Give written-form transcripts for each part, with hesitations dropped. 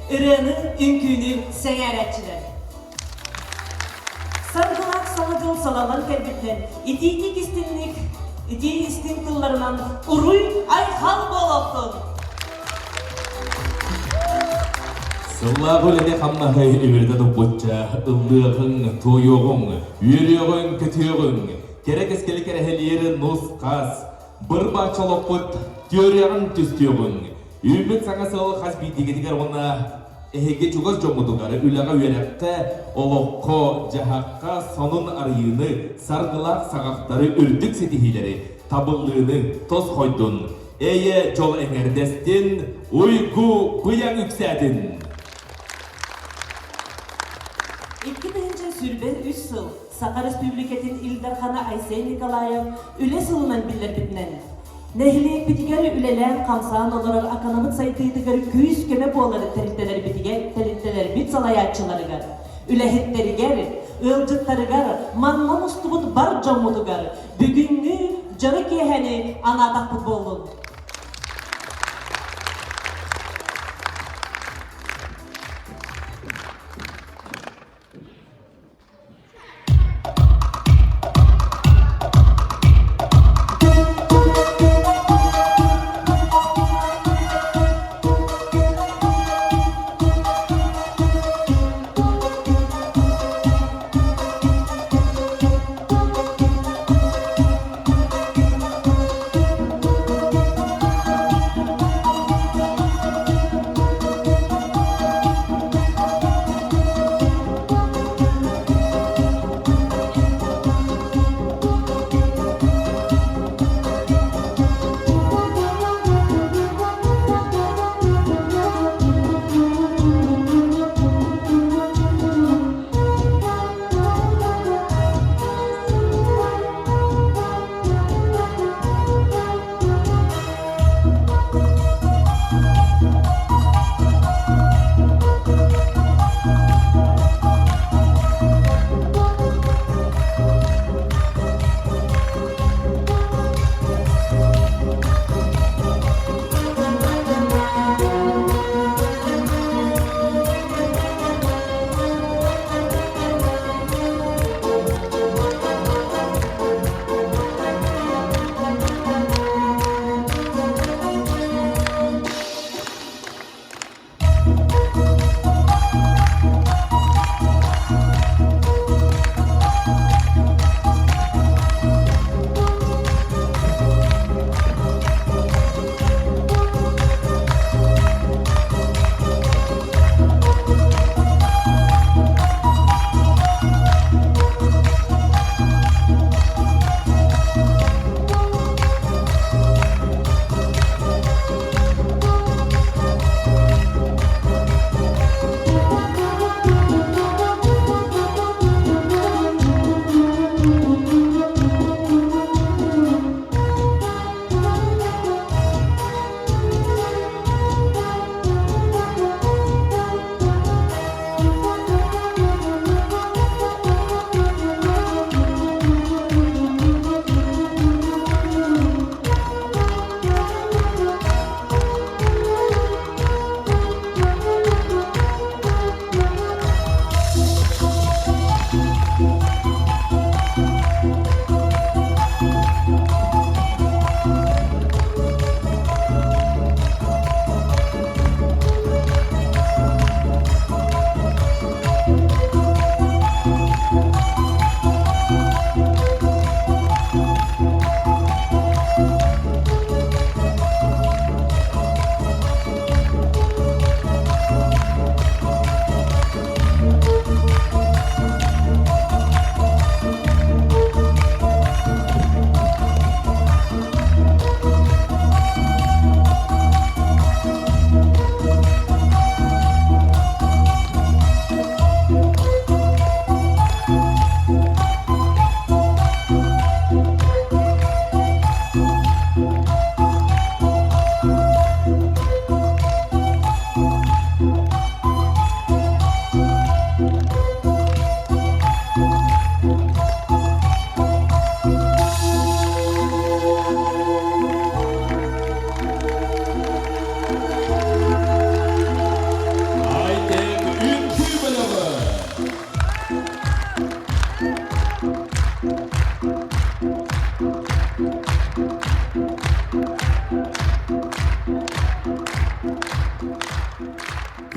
Ырыаны, үҥкүүнү сэҥээрээччилэр. Саргылаах Саҥа дьыл салаллан кэлбитинэн итиитик истинник, итии истиҥ тылларынан уруй айхал буолуохтун! Сыллаах үлэни-хамнаһы үөрэтэ туппучча ыллыаҕыҥ, туойуоҕуҥ, үөрүөҕүҥ, көтүөҕүҥ, кэрэ кэскили кэрэһэлиир нус-хас, быр-бааччы олохпут түөрүйэҕин түстүөҕүҥ. Үүммүт саҥа сыл хас биирдиигитигэр уонна эһиги чугас дьоҥҥутугар үлэҕэ-үөрэххэ, олоххо-дьаһахха сонун арыйыыны, саргылаах саҕахтары, үрдүк ситиһиилэри, табыллыыны тосхойдун! Эйэ дьол эҥэрдэстин, уйгу быйаҥ үксээтин! 2023 сыл Саха Республикатын Ил Дархана Айсен Николаев үлэ сылынан биллэрбитинэн, нэһилиэкпитигэр үлэлээн-хамсаан олорор аканабыт сайдыытыгар күүс-көмө буолар тэрилтэлэрбитигэр, тэрилтэлэрбит салайааччыларыгар, үлэһиттэригэр, ыалдьыттарыгар, манна мустубут бар дьоммутугар бүгүҥҥү дьоро киэһэни анаатахпыт буоллун.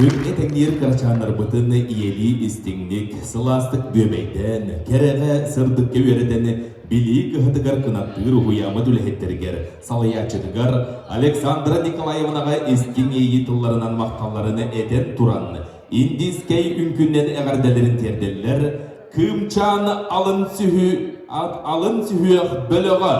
Күҥҥэ тэҥниир кырачааннарбытын ийэлии истиҥник, сылаастык бүөбэйдээн, кэрэҕэ, сырдыкка үөрэтэн билии кыһатыгар кынаттыыр уһуйааммыт үлэһиттэригэр, салайааччытыгар Александра Николаевнаҕа истиҥ иэйии тылларынан махталларын этэн туран, индийскэй үҥкүүнэн эҕэрдэлэрин тиэрдэллэр Кыымчаан алын сүһү алын сүһүөх бөлөҕө.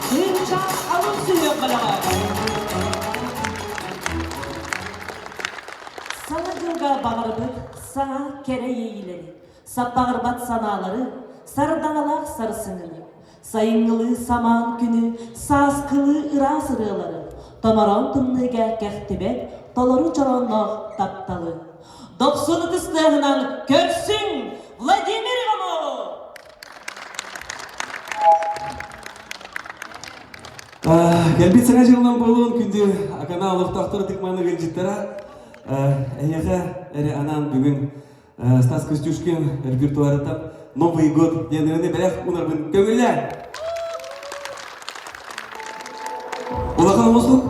Кыымчаан алын сүһүөх бөлөҕө. Саҥа дьылга баҕарбыт саҥа кэрэ иэйиилэри, саппаҕырбат санаалары, сардаҥалаах сарсыҥҥыны, сайыҥҥылыы самаан күнү, сааскылыы ыраас ырыалары, томороон тымныыга кэхтибэт толору чороонноох тапталы. Дохсун ытыс тыаһынан көрсүҥ Владимир Иванову! Кэлбит саҥа дьылынан буолуон күндү Акана олохтоохтор ытык-мааны ыалдьыттара эһиэхэ эрэ анаан бүгүн Стас Костюшкин репертуарыттан Новый год диэн ырыаны бэлэх уунарбын көҥүллээн! Улахан оҥостук!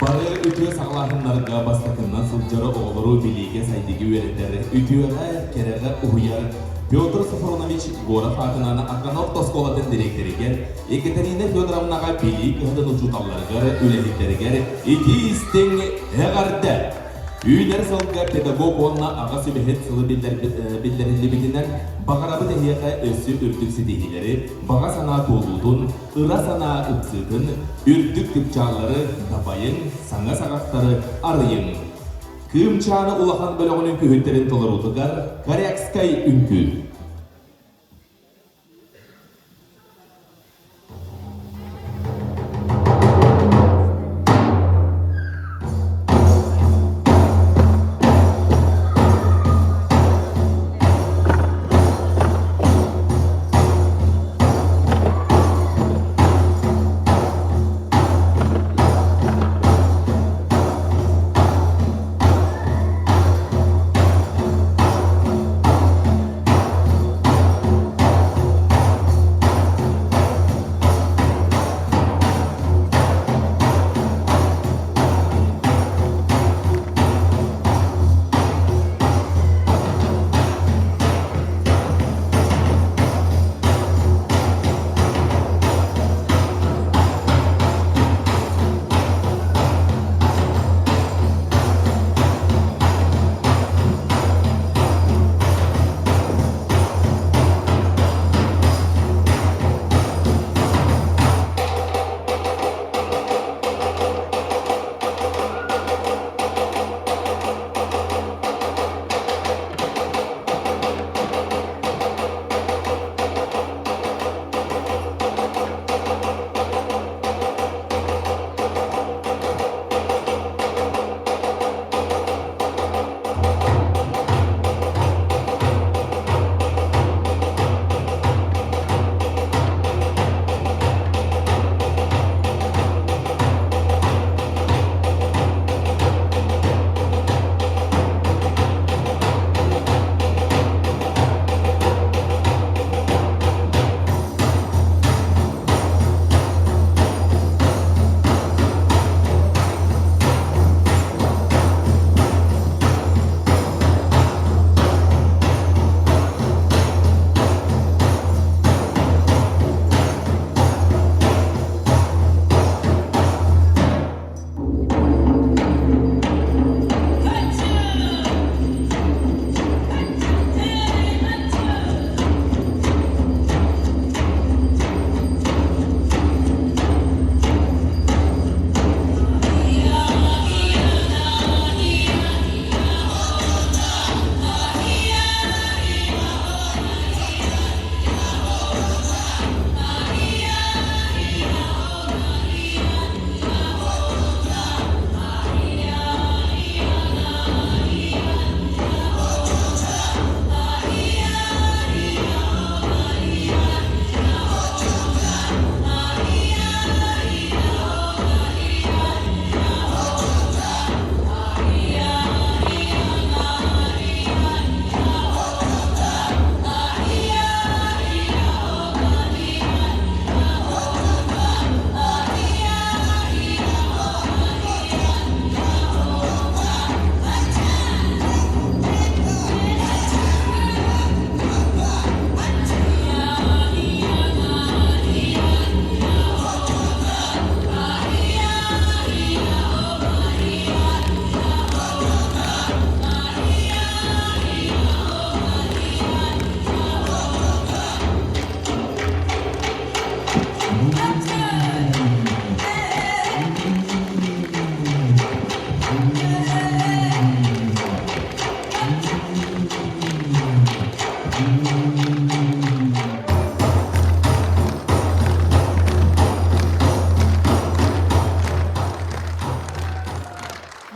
Бары үтүө саҕалааһыннарга бастакыннан сылдьар оҕолору билиигэ сайдыыга үөрэтэр, үтүөҕэ, кэрэҕэ уһуйар Петр Софронович Горов аатынан Акана орто оскуолатын дириэктэригэр Екатерина Федоровнаҕа билии кыһатын учууталларыгар, үлэһиттэригэр итии-истиҥ эҕэрдэ! Үүнэр сылга педагог уонна аҕа сүбэһит сылы биллэриллибитинэн, баҕарабыт эһиэхэ өссө үрдүк ситиһиилэри, баҕа санаа туолуутун, ыра санаа ыпсыытын, үрдүк чыпчааллары дабайыҥ, саҥа саҕахтары арыйыҥ. Кыымчааны улахан бөлөҕүнүн күһүттэрин толоруутугар Корякскай үҥкүү.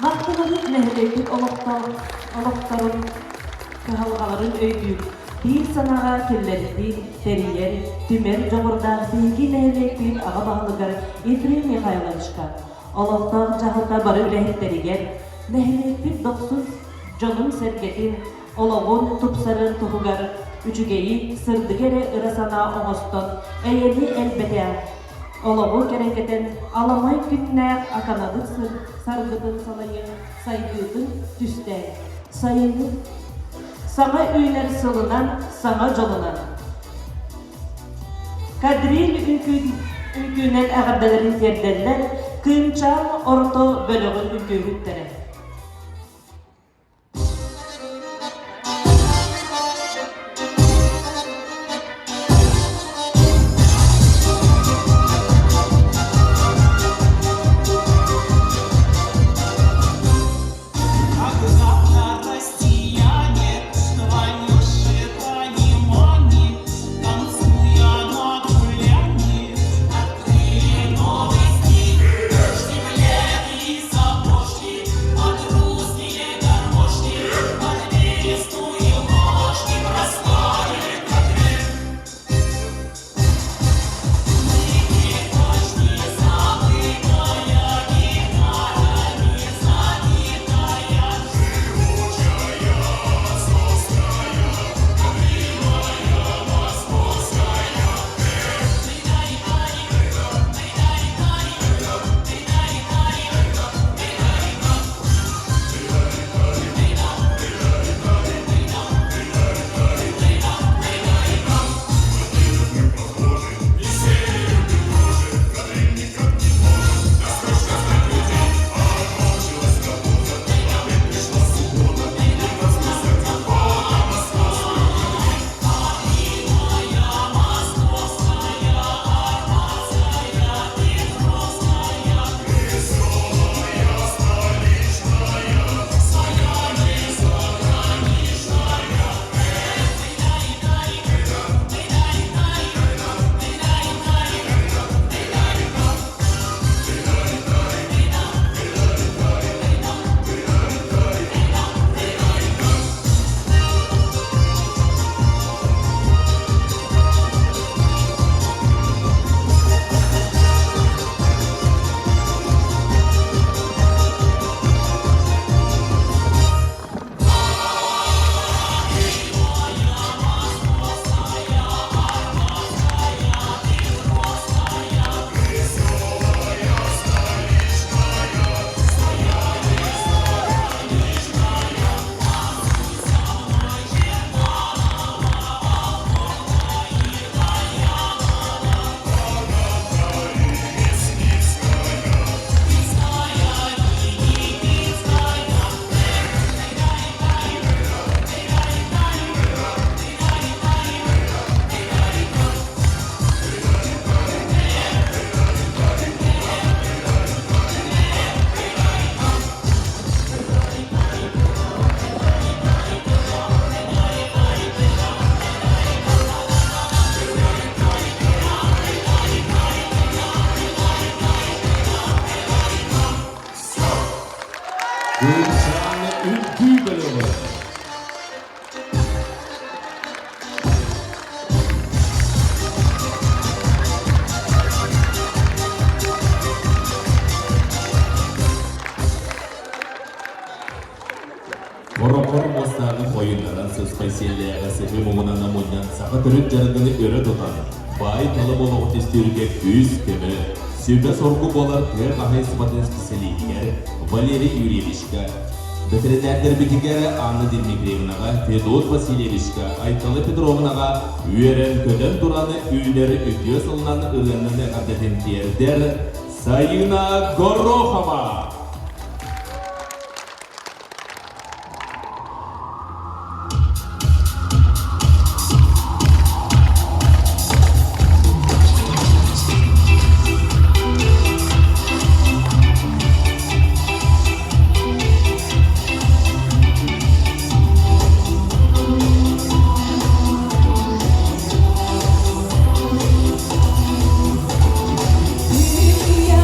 Махтанабыт нэһилиэкпит олохтоох олохторун кыһалҕаларын өйдүүр, биир санааҕа киллэрдии, тэрийэр, түмэр дьоҕурдаах биһиги нэһилиэкпит аҕа баһылыгар Ефрем Михайловичка, олохтоох дьаһалта бары үлэһиттэригэр, нэһилиэкпит дохсун дьонун-сэргэтин, олоҕун тупсарын туһугар үчүгэйи, сырдыгы эрэ ыра санаа оҥостон, эйэни элбэтэ. Олоҕу кэрэкэтэн аламай күннээх Аканабыт саргытын салайыҥ, сайдыытын түстээн. Сайыҥҥы саҥа үүнэр сылынан, саҥа дьолунан. Кадриль үҥкүүнэн эҕэрдэлэрин тиэрдэллэр Кыымчаан орто бөлөҕүн үҥкүүһүттэрэ. Когда россияне твое считание манит, танцуя на гулянье, открыли новый стиль, штиблеты и сапожки, под русские гармошки, под берестую ложки прославили кадриль. Кыымчаан үҥкүү бөлөҕө. Хороҕор муостааҕы хойуннаран сыспай сиэллээҕи сыһыы муҥунан мунньан саха төрүт дьарыгын өрө тутан, баай талым олоҕу түстүүргэ күүс-көмө, сүбэ-соргу буолар тыа хаһаайыстыбатын исписэлииһигэр Валерий Юрьевичка, бэтэринээрдэрбитигэр Анна Дмитриевнаҕа, Федот Васильевичка, Айталы Петровнаҕа үөрэн-көтөн туран үүнэр үтүө сылынан ырыанан эҕэрдэтин тиэрдэр Сайыына Горохова! Dünya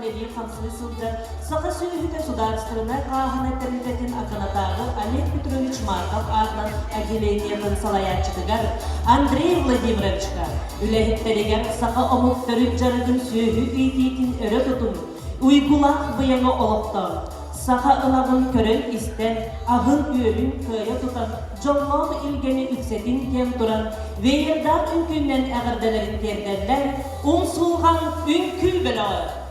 үлэлии-хамсыы сылдьар Саха сүөһүтэ судаарыстыбаннай хааһына тэрилтэтин Аканатааҕы Олег Петрович Марков аатынан отделениетын салайааччытыгар Андрей Владимировичка, үлэһиттэригэр саха омук төрүт дьарыгын сүөһү иитиитин өрө тутун, уйгулаах быйаҥы олохтоон, саха ынаҕын көрөн-истэн, аһын-үөлүн кыайа тутан, дьоллоох илгэни үксэтин диэн туран, веердаах үҥкүүннэн эҕэрдэлэрин тиэрдэллэр Умсулҕан үҥкүү бөлөҕө.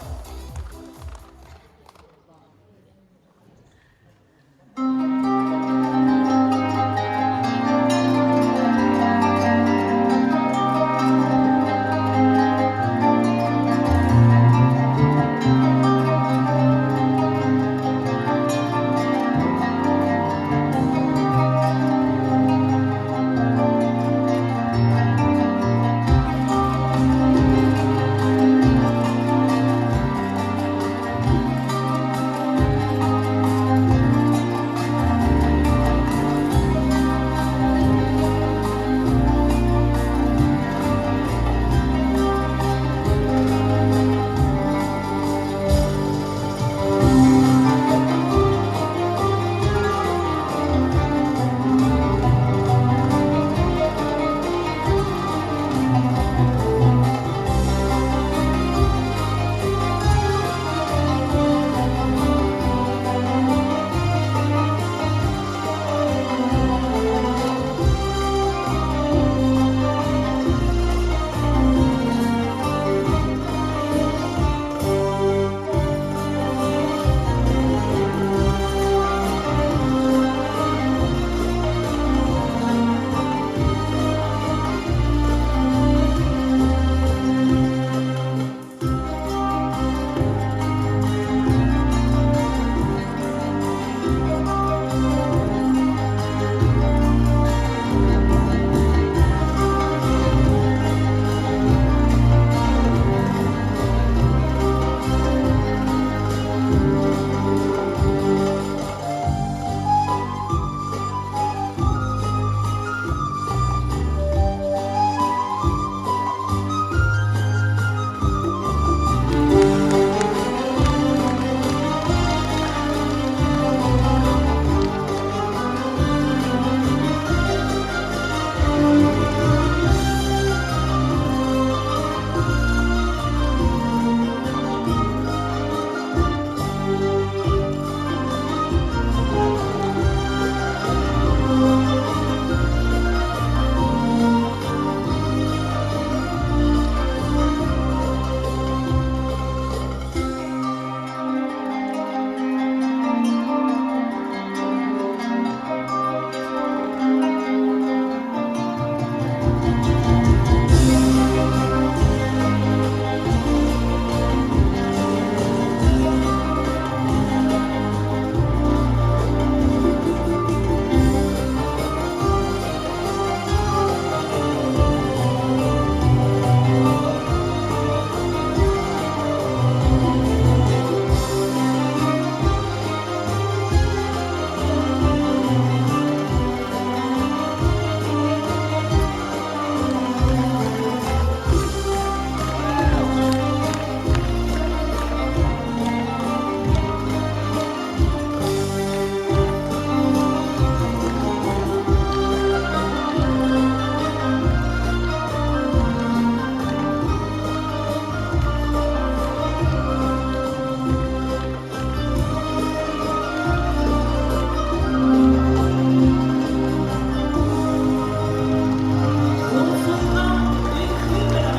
Умсулҕан үҥкүү бөлөҕө.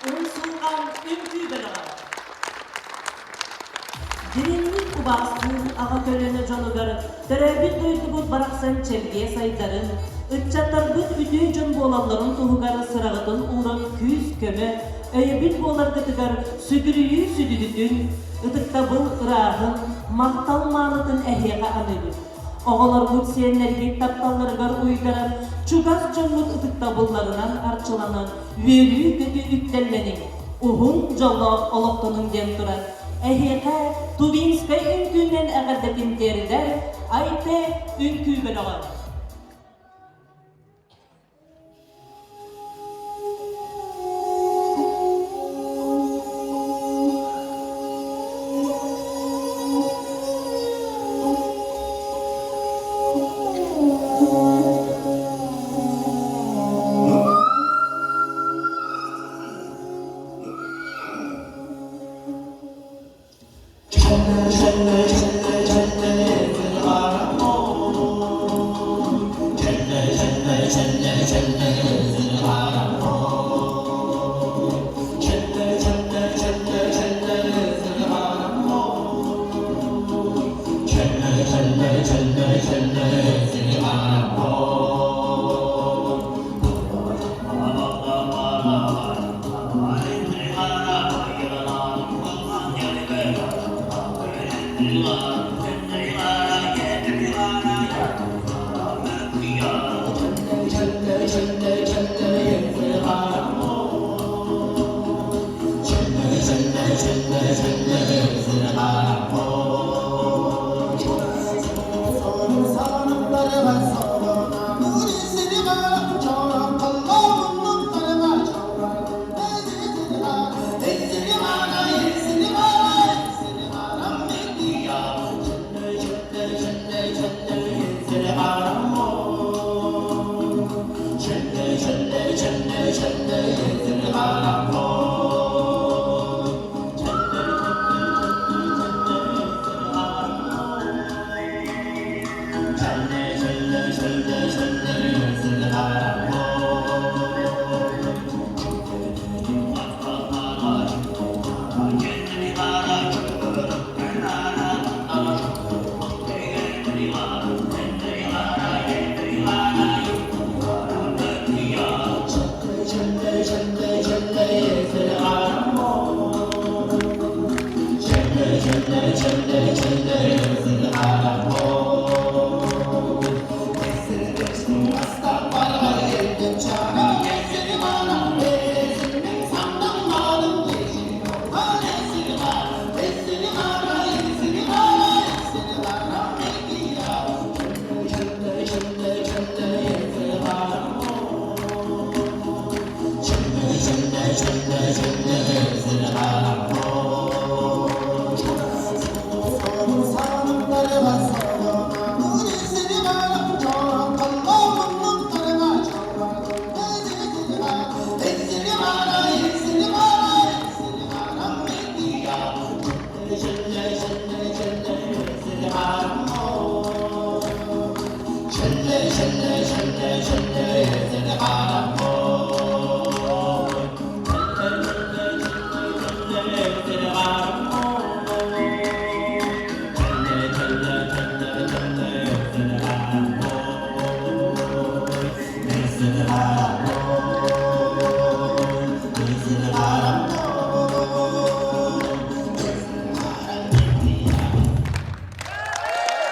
Умсулҕан үҥкүү бөлөҕө. Дириҥник убаастыыр аҕа көлүөнэ дьонугар төрөөбүт дойдубут барахсан чэлгиэ сайдарын, ыччаттарбыт үтүө дьон буолалларын туһугар сыраҕытын ууран күүс-көмө, өйөбүл буоларгытыгар сүгүрүйүү сүдүгүтүн, ытыктабыл ырааһын, махтал маанытын эһиэхэ аныыбыт. Оҕолорбут сиэннэргит тапталларыгар уйдаран, чугас дьоммут ытыктабылларынан арчыланан, үөрүү-көтүү үктэллэниҥ, уһун дьоллоох олохтонуҥ диэн туран, эһиэхэ Тувинскай үҥкүүнэн эҕэрдэтин тиэрдэр Айте үҥкүү бөлөҕө.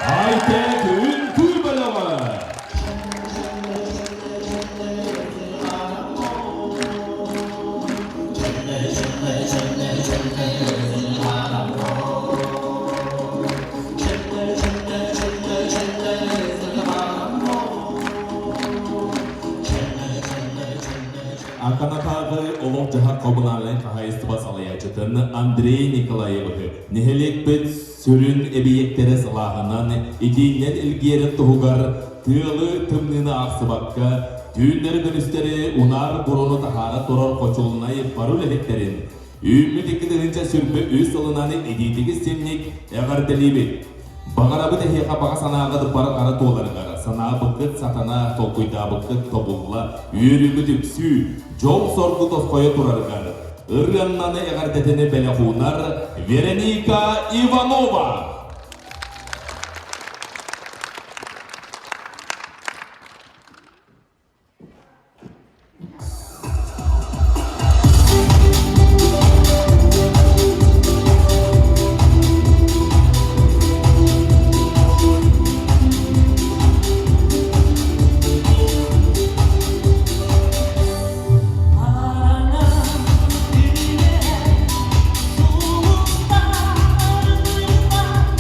Хай-тек үҥкүү бөлөҕө! Аканатааҕы олох-дьаһах коммунальнай хаһаайыстыба салайааччытын Андрей Николаевиһы нэһилиэкпит сүрүн эбийиэктэрэ сылааһынан итииннэн илгиэрин туһугар тыалы тымныыны аахсыбакка түүннэри-күнүстэри унаар буруону таһаара турар хочулунай бары үлэһиттэрин үүммүт 2023 сылынан итиитигис синник эҕэрдэлиибит! Баҕарабыт эһиэхэ баҕа санааҕыт бар-хара туоларыгар, санаабыккыт сатана, толкуйдаабыккыт тобулла, үөрүүгүт үксүү, дьол-соргу тосхойо турарыгар, ырыаннаны эҕэрдэтини бэлэх уунар Вероника Иванова! Араҥа үлэ сулустар аргыйбат.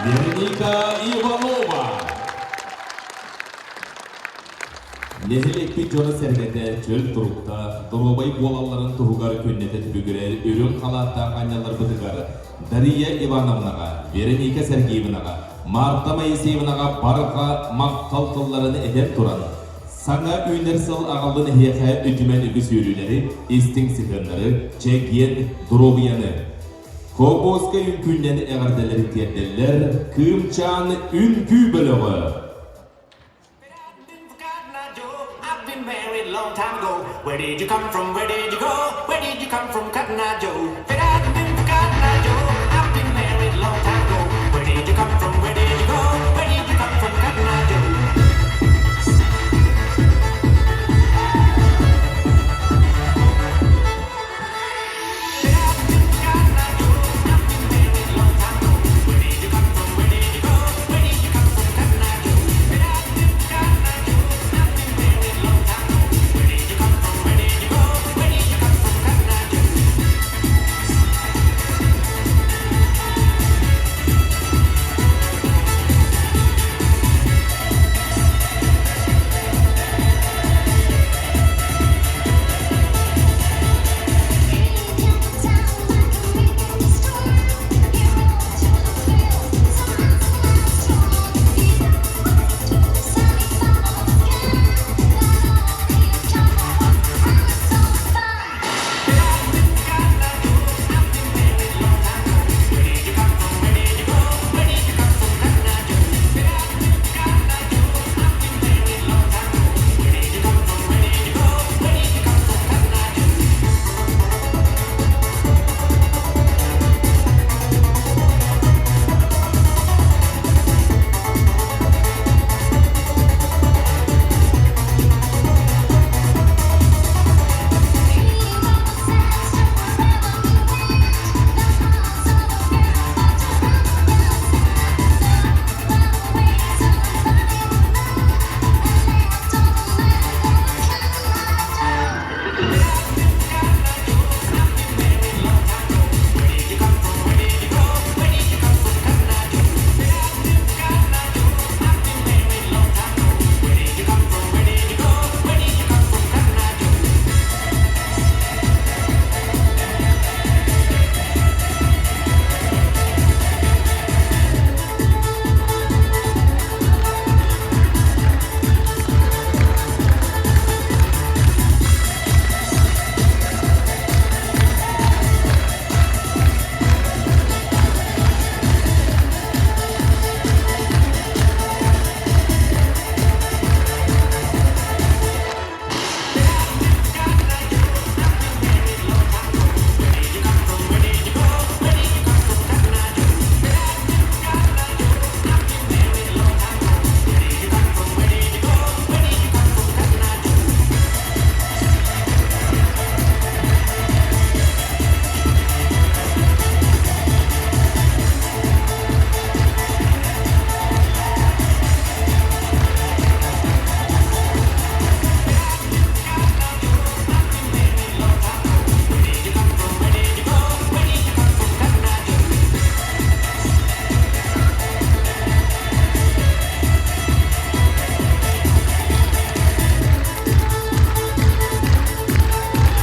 Вероника Иванова. Нэһилиэкпит дьоно-сэргэтэ чөл туруктаах, доруобай буолалларын туһугар күннэтэ түбүгүрэр үрүҥ халааттаах аанньалларбытыгар Дария Ивановнаҕа, Вероника Сергеевнаҕа, Марта Моисеевнаҕа барҕа махтал тылларын этэн туран, саҥа үүнэр сыл аҕаллын эһиэхэ үтүмэн үгүс үөрүүлэри, истиҥ сыһыаннары, чэгиэн доруобуйаны! Кобуоска үҥкүүннэн эҕэрдэлэрин тиэрдэллэр Кыымчаан үҥкүү бөлөҕө. I've been married long time ago. Where did you come from? Where did you go? Where did you come from, Cotton Eye Joe? If it hadn't been for Cotton Eye Joe, I've been married long time ago. Where did you come from? Where did you go? Where did you come from, Cotton Eye Joe?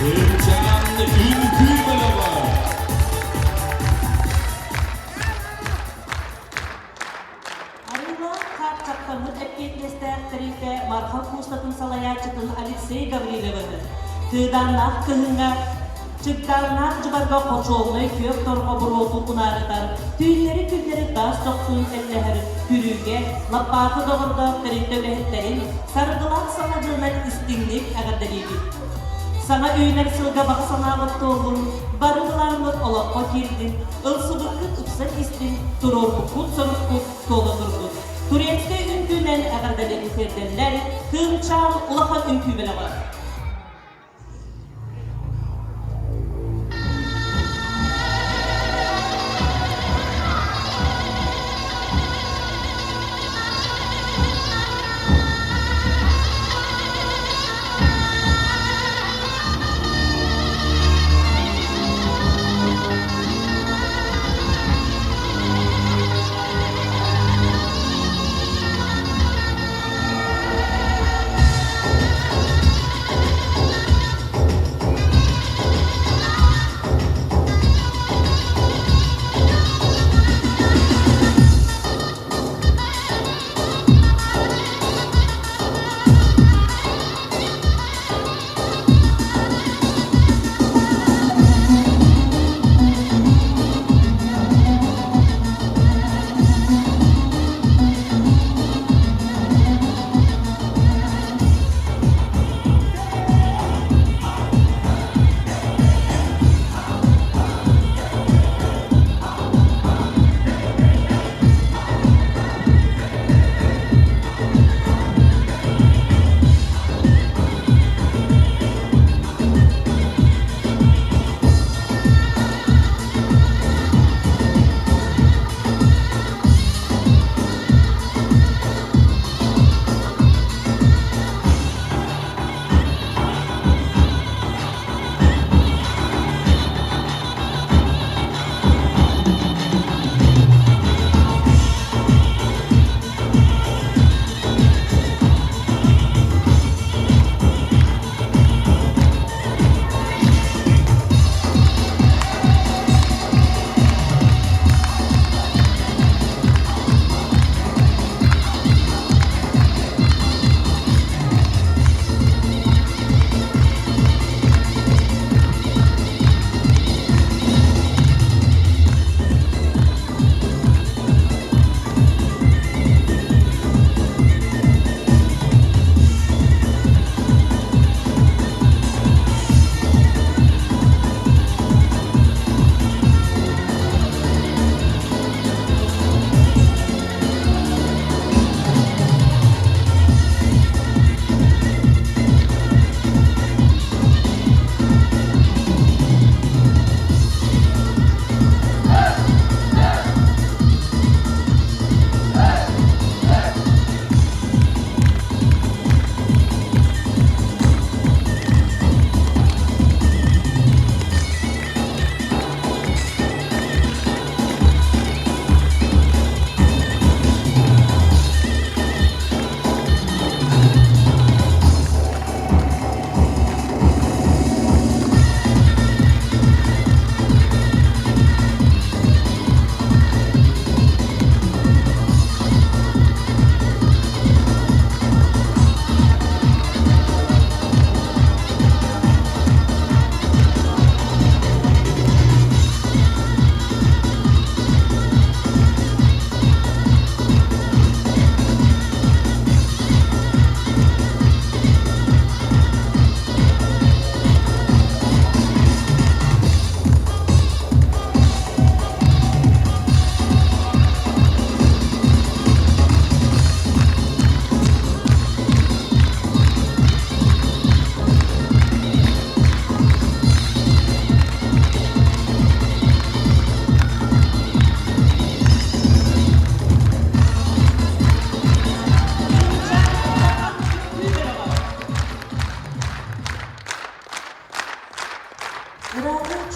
Кыымчаан үҥкүү бөлөҕө. Арыылаах хаарчахтаммыт эппиэтинэстээх тэрилтэ Марха куустатын салайааччытын Алексей Гаврилевыны кыыдааннаах кыһыҥҥа Чыгдааннаах дьыбарга хочуолунай күөх торҕо буруотун унаарытан, түүннэри-күннэри таас чохсуун эллэһэр күрүүгэ лаппаахы доҕордоох тэрилтэ үлэһиттэрин саргылаах саҥа дьылынан истиҥник эҕэрдэлиибит. Саҥа үүнэр сылга баҕа санаабыт туоллун, бары былааммыт олоххо киирдин, ылсыбыккыт ыпсан истин, туруорбуккут соруккут туола турдун. Турецкай үҥкүүнэн эҕэрдэлэрин тиэрдэллэр Кыымчаан улахан үҥкүү бөлөҕө.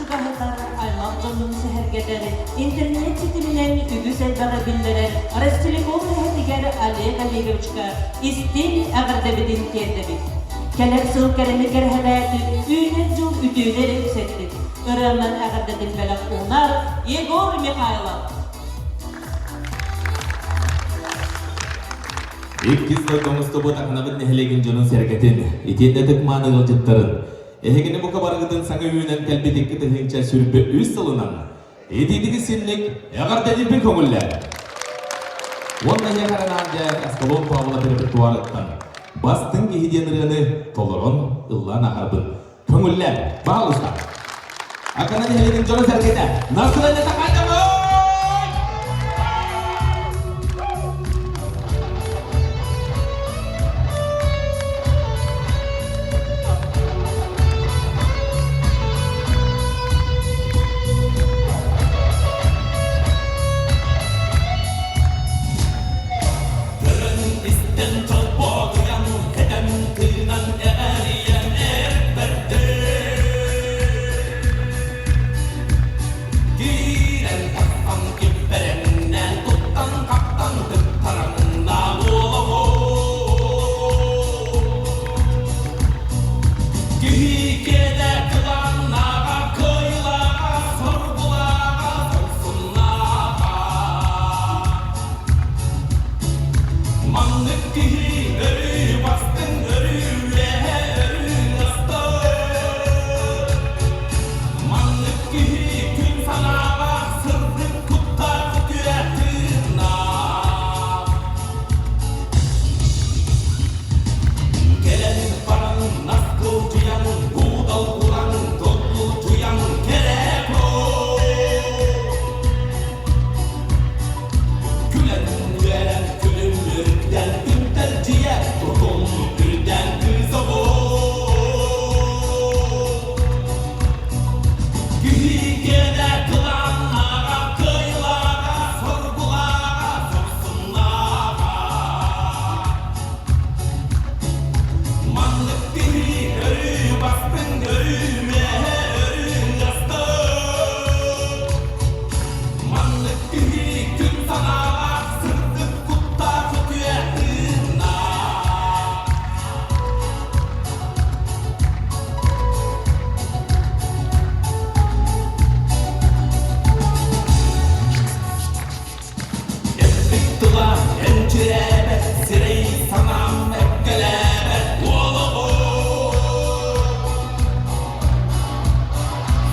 чугаһатар, аймах дьонун сэһэргэтэр, интернет ситиминэн үгүс элбэҕи биллэрэр Ростелеком үлэһитигэр Олег Олеговичка истиҥ эҕэрдэбитин тиэрдэбит. Кэлэр сыл кэрэни кэрэһэлээтин, үүнэр дьыл үтүөнү эрэ үксэттин. Ырыанан эҕэрдэтин бэлэх уунар Егор Михайлов. Иккис сылга оҥостубут Аканабыт нэһилиэгин дьонун-сэргэтин, итиэннэ ытык-мааны ыалдьыттарын, эһигини бука барыгытын саҥа үүнэн кэлбит 2023 сылынан итиитики синник эҕэрдэлиирбин көҥүллээн. Уонна эһиэхэ анаан дьэ Аскалон Павлов репертуарыттан «Бастыҥ киһи» диэн ырыаны толорон ыллаан аһарбын көҥүллээн, пожалуйста. Акана нэһилиэгин дьоно-сэргэтэ, настроениета хайдаҕый? Көрөн истэн чолбоодуйан, кэтэн тыынан эрийэн эрбэрдэ. Киирэн тахсан киппэрэннээн туттан-хаптан тыктараҥна буолабын. Киһи киэнэ кылааннааҕа, кыайыылааҕа, соргулааҕа, сорсуннааҕа. Маннык киһи өрүү бастыҥ, өрүү үөһэ, өрүү астык. Маннык киһи күн санаалаах, сырдык куттаах үтүө тыыннаах. Кэлэн баран наскылдьыйан, куудал куран, долгулдьуйан кэрэ Күлэн үөрэн күлүмүрдэн күнтэлдьийэ тутум үрдэн кыыс оҕо Киһи кылааннааҕа, кыайылааҕа, соргулааҕа, сорсуннааҕа. Маннык киһи өрүү бастыҥ, өрүү үөһэ, өрүү астык. Маннык киһи күн санаалаах, сырдык куттаах үтүө тыыннаах. Эппит тыла энчирээбэт, сирэй санаам эккэлээбэт уолоҕу.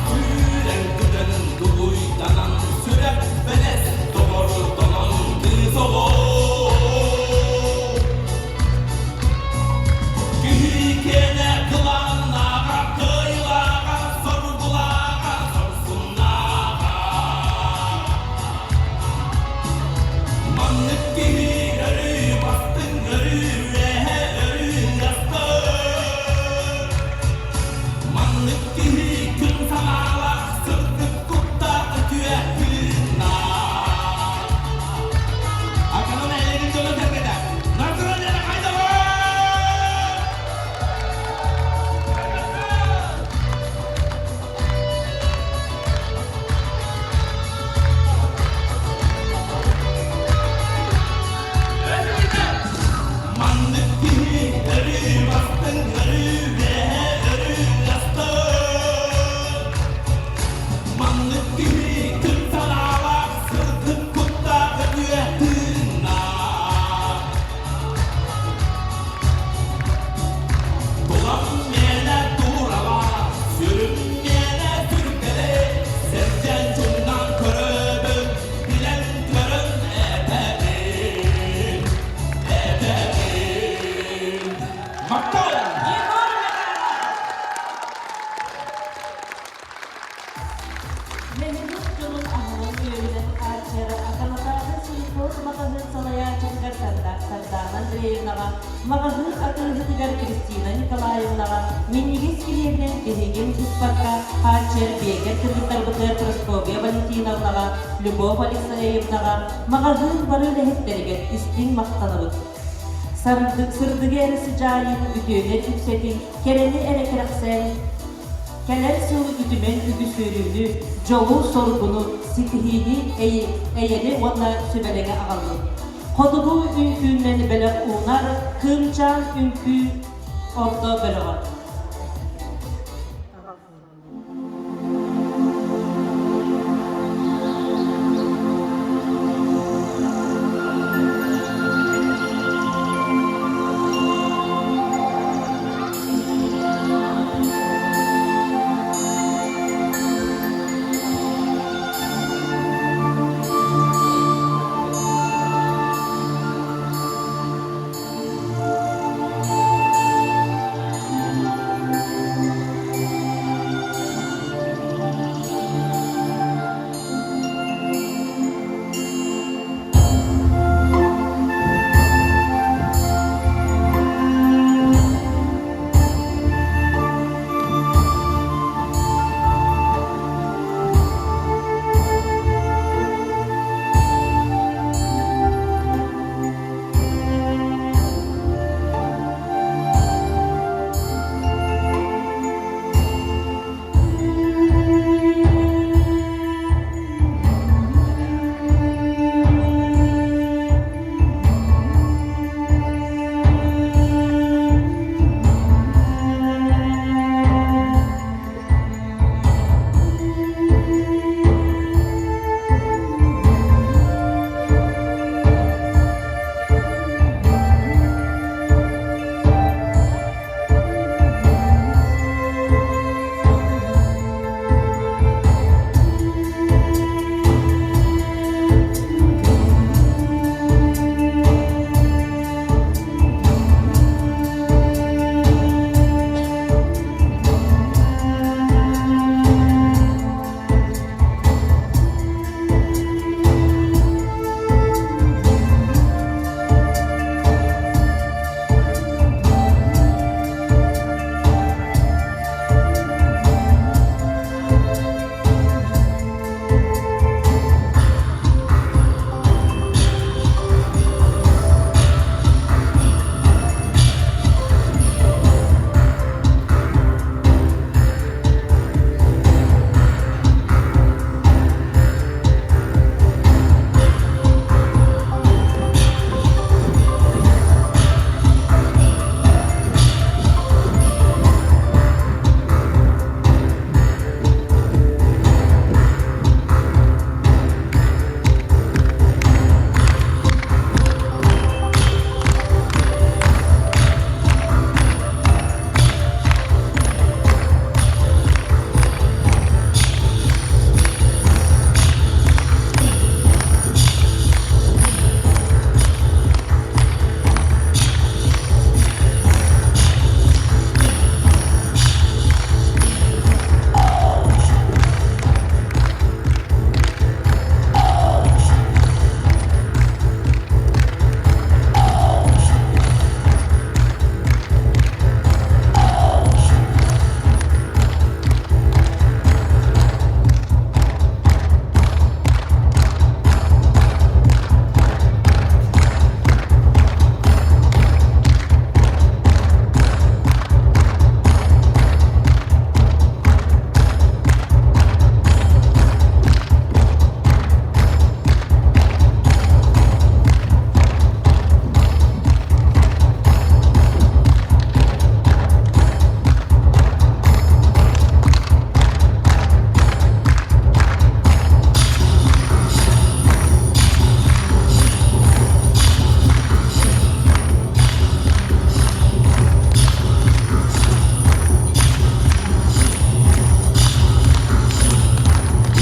Сүүрэн-көтөн дугуйданан, сүрэх бэлэс доҕордонон кыыс оҕо. Киһи киэнэ кылааннааҕа, кыайыылааҕа, соргулааҕа, сорсуннааҕа. Маннык киһи өрүү бастыҥ, өрүү үөһэ, өрүү астык. Маннык киһи күн санаалаах, сырдык куттаах үтүө тыыннаах. Аканан элегин дьоно сэргэтэ. Настроение хайдаҕый? Маннык киһи өрүү бастыҥ, өрүү үөһэ, өрүү астык. Маннык киһи күн санаалаах, сырдык куттаах үтүө тыыннаах. Тулам миэнэ туурала, сүрүм миэнэ сүргэлэ, сэрдэн чуҥнаан көрөбүн, билэн көрөн этэбин, этэбин. Махтал! Егор Михайлов! Нэһилиэк дьонун аһылын үөрүнэн хааччыйар Аканатааҕы сельхоз маҕаһыын салайааччытыгар Сардаана Андреевнаҕа, маҕаһыын атыыһытыгар Кристина Николаевнаҕа минньигэс килиэбинэн биһигин быспакка хааччыйар биэгэр кыргыттарбытыгар Прасковья Валентиновнаҕа, Любовь Алексеевнаҕа, маҕаһыын бары үлэһиттэригэр истиҥ махтанабыт. Сырдыгы эрэ сыдьаайын, үтүөнү үксэтин, кэрэни эрэ кэрэхсээн. Кэлэр сыл үтүмэн үгүс үөрүүнү, дьолу-соргуну, ситиһиини, эйэни уонна сүбэлэҥи аҕаллын. Хотугу үҥкүүннэн бэлэх уунар Кыымчаан үҥкүү орто бөлөҕө.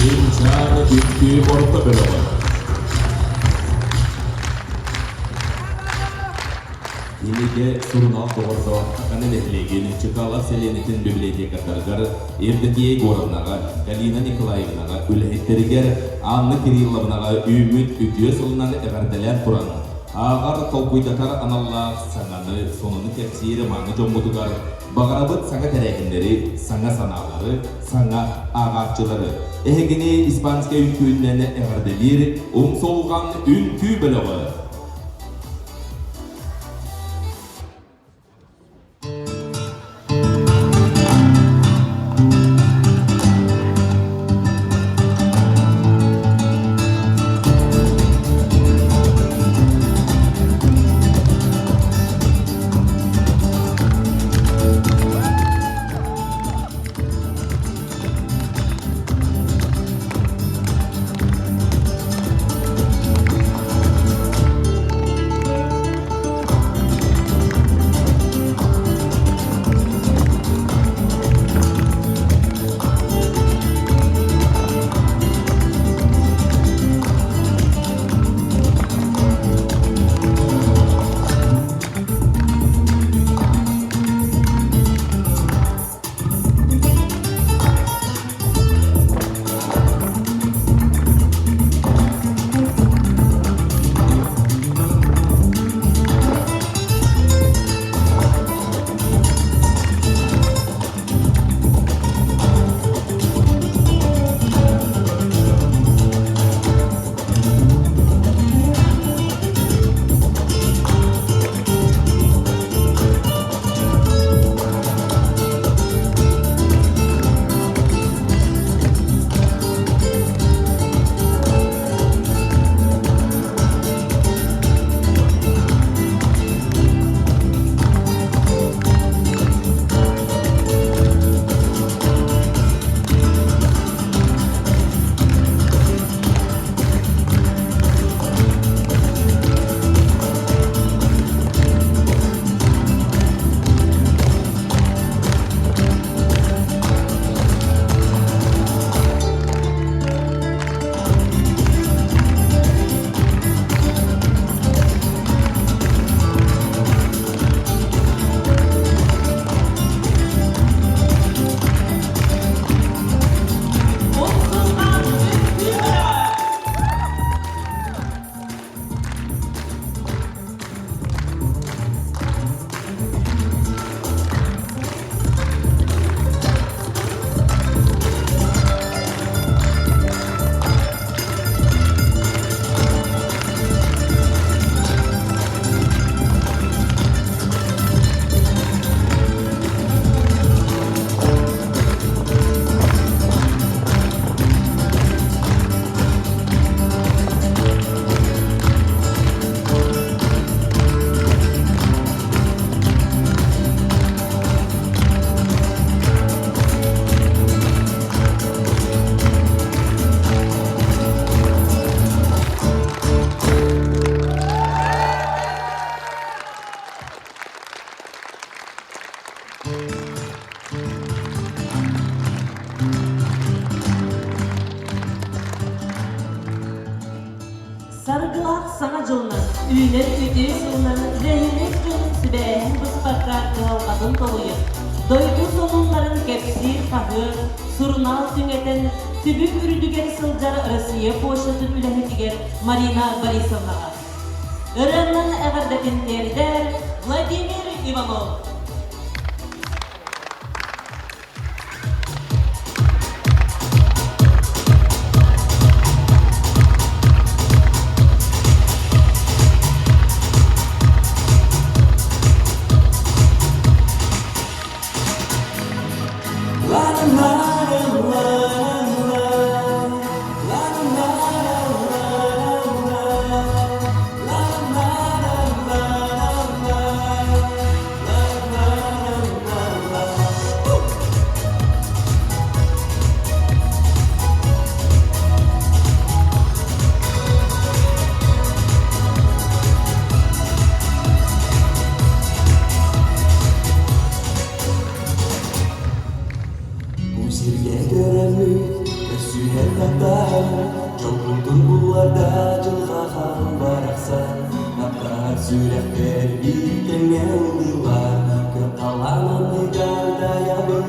Кыымчаан үҥкүү орто бөлөҕө. Кинигэ сурунаал доҕордо Акана нэһилиэгин Чыкалов сэлиэнэтин библиотекатарыгар Евдокия Егоровнаҕа, Галина Николаевнаҕа үлэһиттэригэр Анна Кирилловнаҕа үүммүт үтүө сылынан эҕэрдэлээн туран, ааҕар, толкуйдатар аналлаах саҥаны, сонуну кэпсиир мааны дьоммутугар баҕарабыт саҥа тэрээһиннэри, саҥа санаалары, саҥа ааҕааччылары. Эһигини испанскай үҥкүүннэн эҕэрдэлиир Умсулҕан үҥкүү бөлөҕө. Саргылаах Саҥа дьылынан, үүнэр үтүө сылынан нэһилиэк дьонун сибээһин быспакка кыһалҕатын толуйар, дойду сонуннарын кэпсиир хаһыат, сурунаал түҥэтэн, түбүк үрдүгэр сылдьар Россия почтатын үлэһитигэр Марина Борисовнаҕа. Ырыаннан эҕэрдэтин тиэрдэр Владимир Иванов. Бу сиргэ төрөммүт, көрсүһэн таптаһан, дьолбутун булларда дьылҕа хаан барахсан, таптаһар сүрэхтэр биир тэҥҥэ ыллыыллар, көх халаан анныгар дайабыт.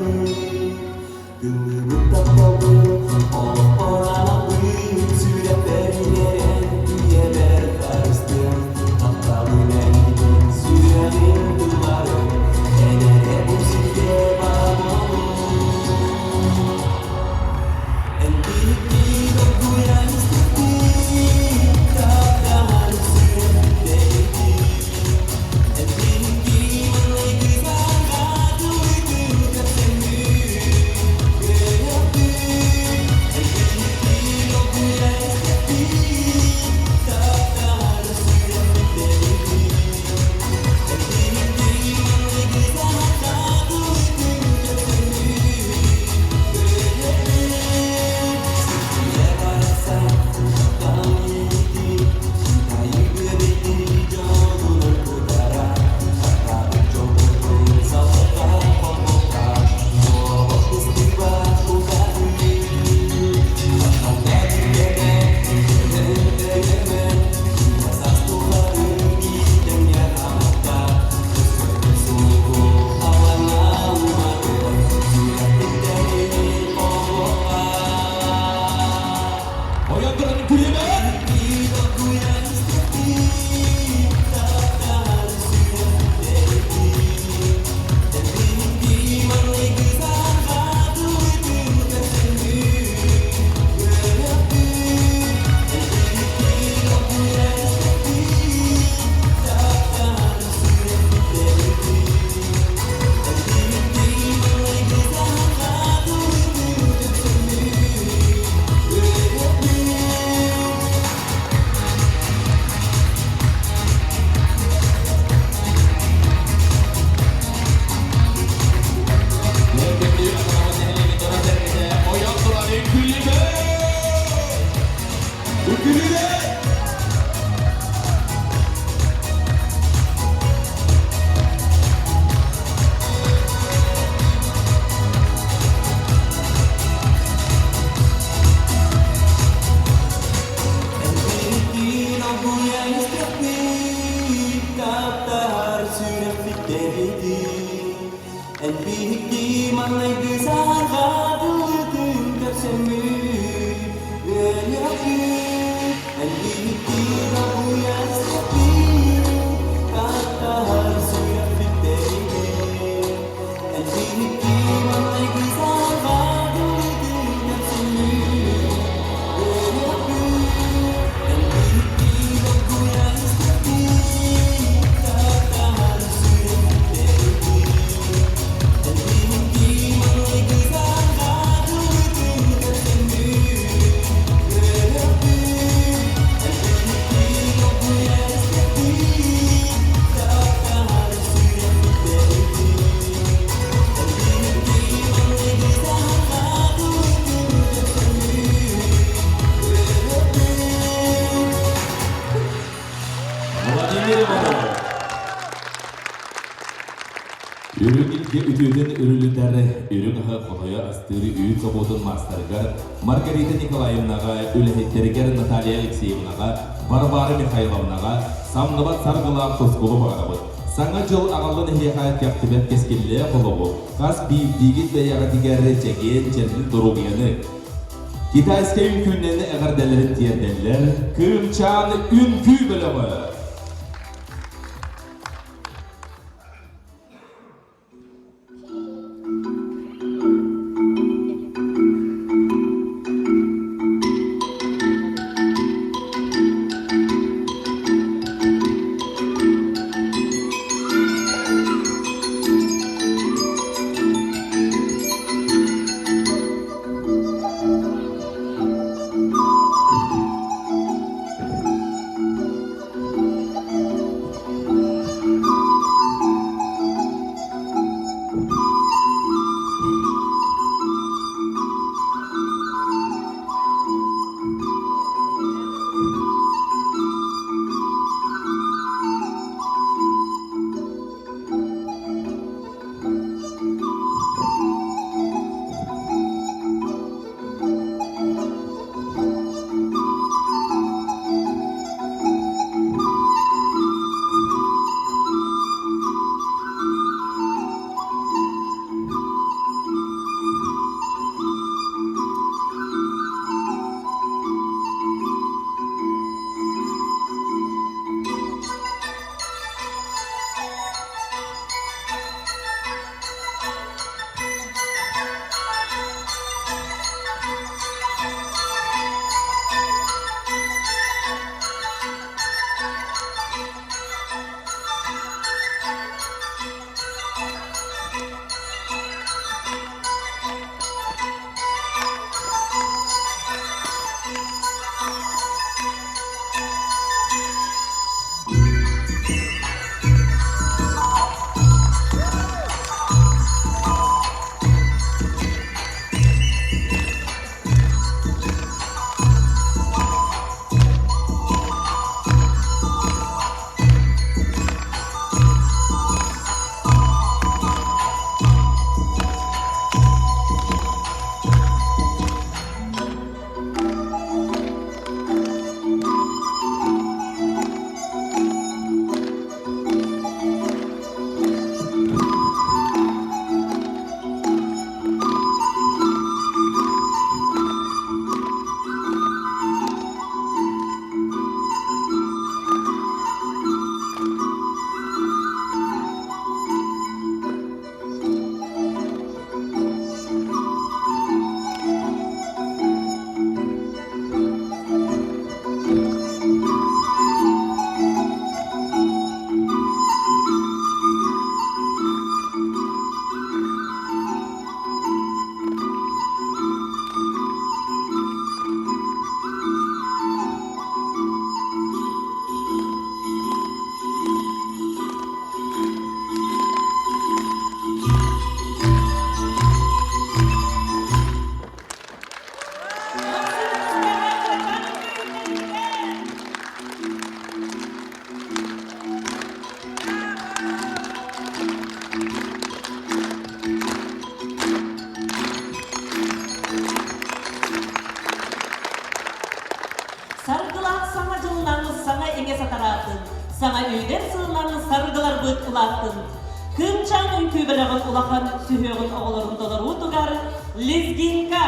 Тыллыбыт тапталбыт, олохпор аналбыт, сүрэхпэр иҥэрэн үйэбэр харыстыам, тапталым эйигин, сүрэҕим тылларын, эн эрэ бу сиргэ баар буолуҥ. Эн биһикки долгуйан истэхпит, таптаһар сүрэхпит Эн биһикки маҥнайгы саҥа тылбытын кэпсэммит, үөрүйэхпит. Эн биһикки долгуйан истэхпит, таптаһар сүрэхпит Эн биһикки маҥнайгы саҥа тылбытын кэпсэммит, үөрүйэхпит. Сирдиэ барахсан, таптал иэйиитин, Ойон туран күлүмэ! Ойон туран күлүмэ! Күлүмэ! Эн биһикки маҥнайгы саһарҕа тыллытын көрсөммүт үөрүөхпүт. Үрүҥ илгэ үтүөтүн үрүлүтэр, үрүҥ аһы хотойо астыыр үүт собуотун маастарыгар Маргарита Николаевнаҕа, үлэһиттэригэр Наталья Алексеевнаҕа, Варвара Михайловнаҕа самныбат саргылаах тускулу баҕарабыт. Саҥа дьыл аҕаллын эһиэхэ кэхтибэт кэскиллээх олоҕу, хас биирдиигит бэйэҕитигэр чэгиэн чэбдик доруобуйаны, Китайскай үҥкүүнэн эҕэрдэлэрин тиэрдэллэр Кыымчаан үҥкүү бөлөҕө. Саргылаах саҥа дьылынан саҥа иҥэ сатараатын, саҥа үүнэр сылынан саргыларбыт улааттын. Кыымчаан үҥкүү бөлөҕүн улахан сүһүөҕүн оҕолорун толоруутугар Лезгинка!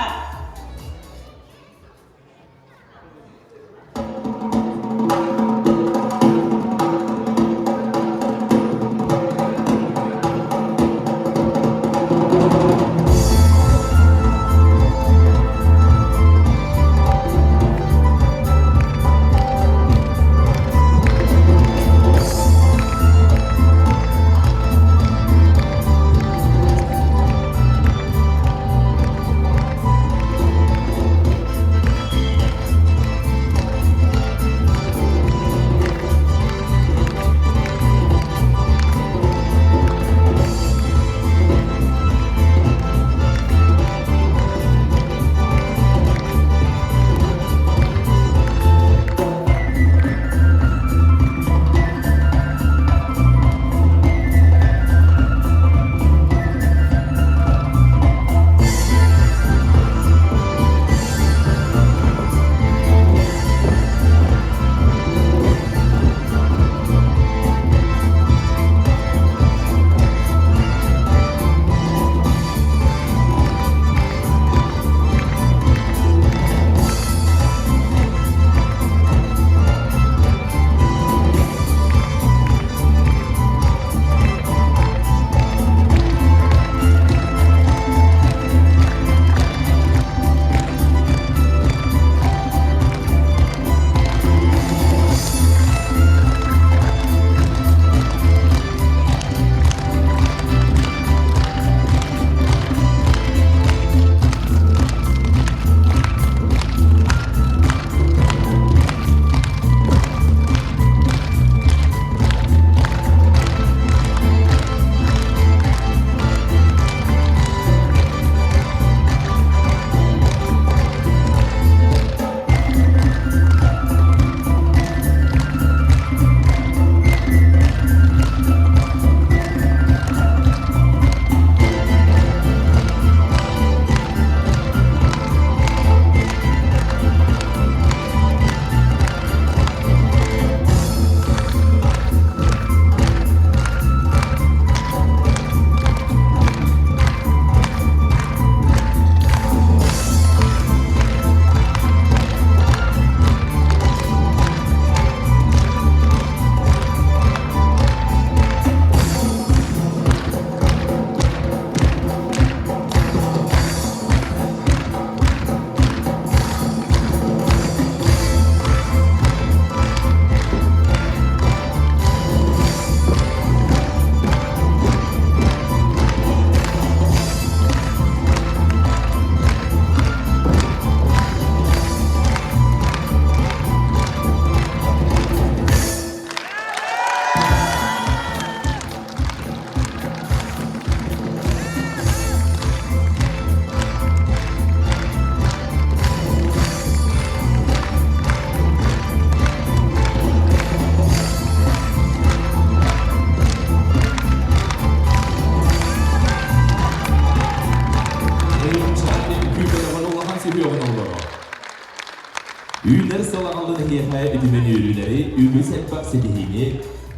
Үүнэр сыл аҕалын эһиэхэ үтүмэн үөрүүлэри, үгүс элбэх ситиһиини,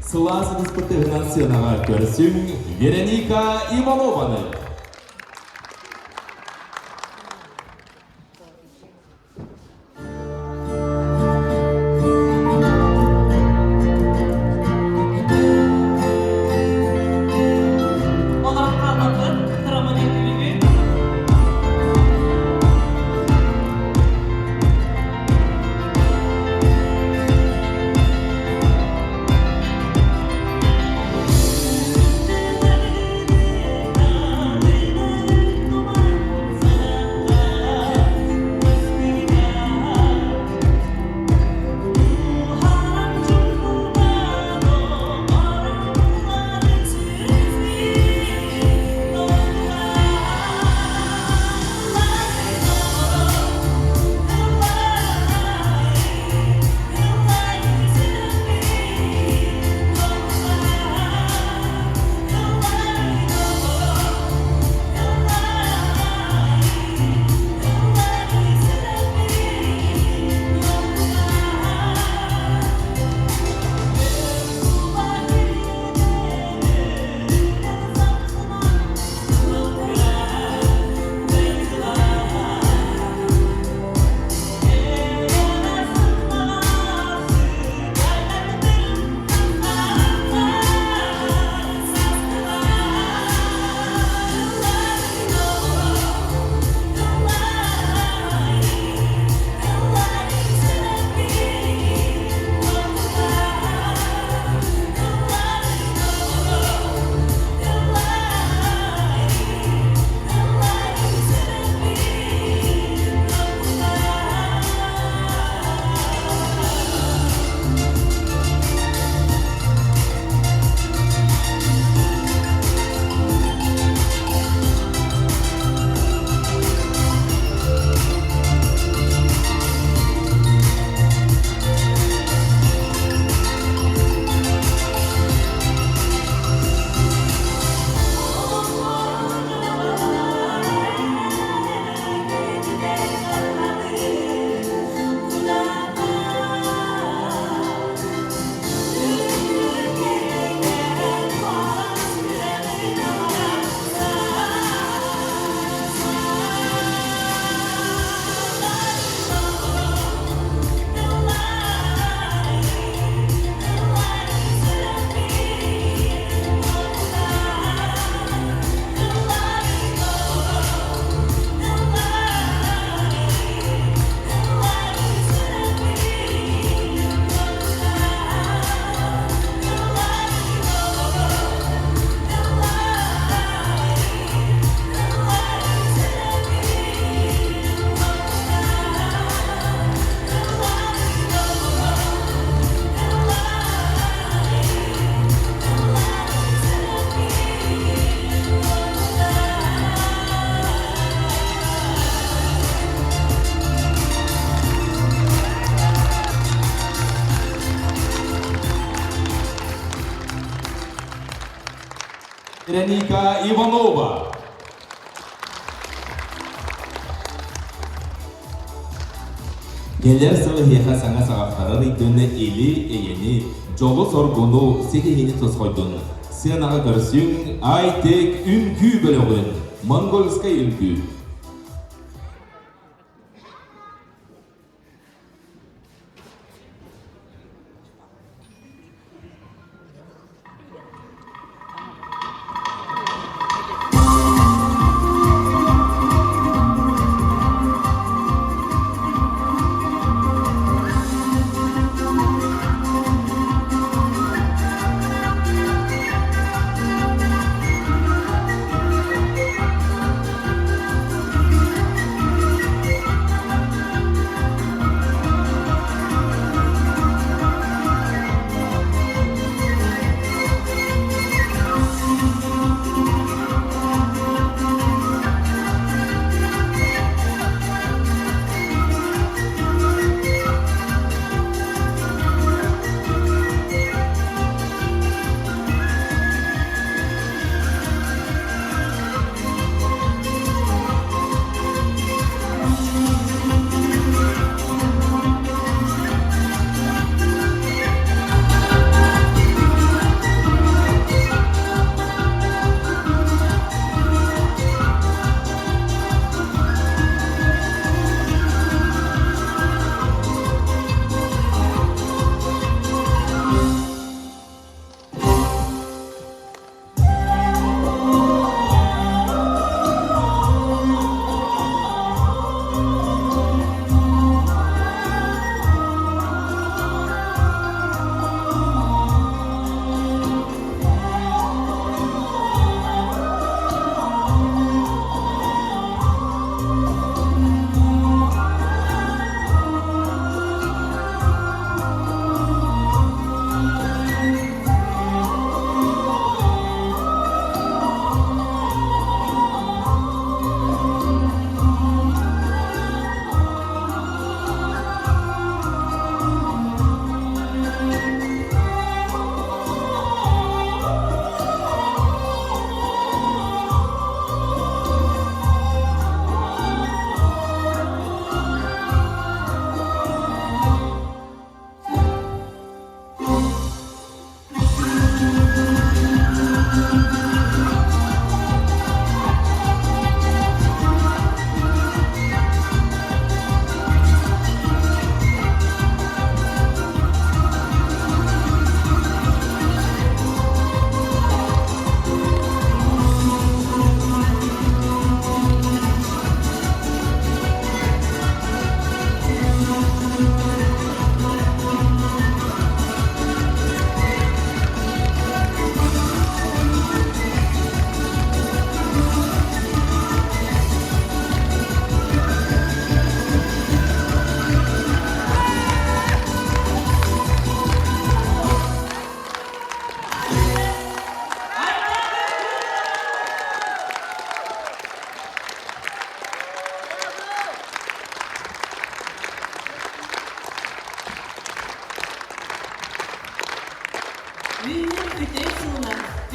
сылаас ытыспытыһынан сыанаҕа көрсүҥ Вероника Иванованы! Олорон хаалбаппыт, трамвай күлүгү. Вероника Иванова. Кэлэр сыл эһиэхэ саҥа саҕахтарар ыйдыны или эйэни, дьолу-соргуну, ситиһиини тосхойдун. Сыанаҕа көрсүҥ, ай-тек үҥкүү бөлөҕүн, монгольскай үҥкүү.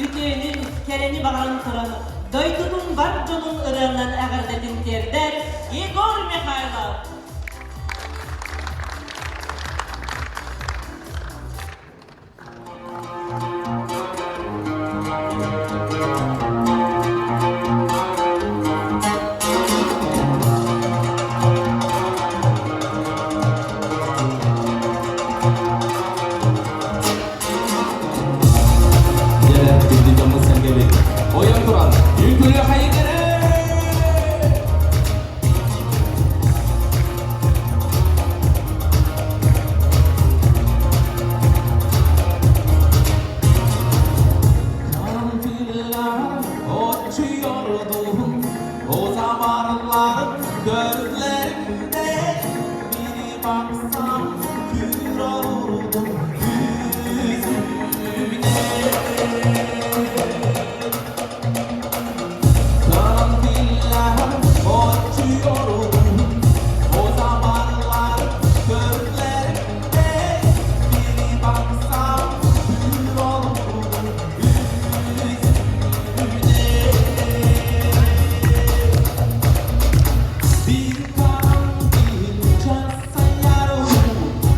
Үтүөнү, кэрэни баҕаран туран, дойдутун бар дьонун ырыанан эҕэрдэтин тиэрдэр Егор Михайлов. Дьэ, күндү дьоммут сэргэбит. Ойон туран, үҥкүлүө хайыҥ Очuyordum o zamanlar gözlerimde bir baksam kür olurdum yüzümde. Karanfiller uçuyordum o zamanlar gözlerimde bir baksam kür olurdum yüzümde. Bir karanfil çalsa yarım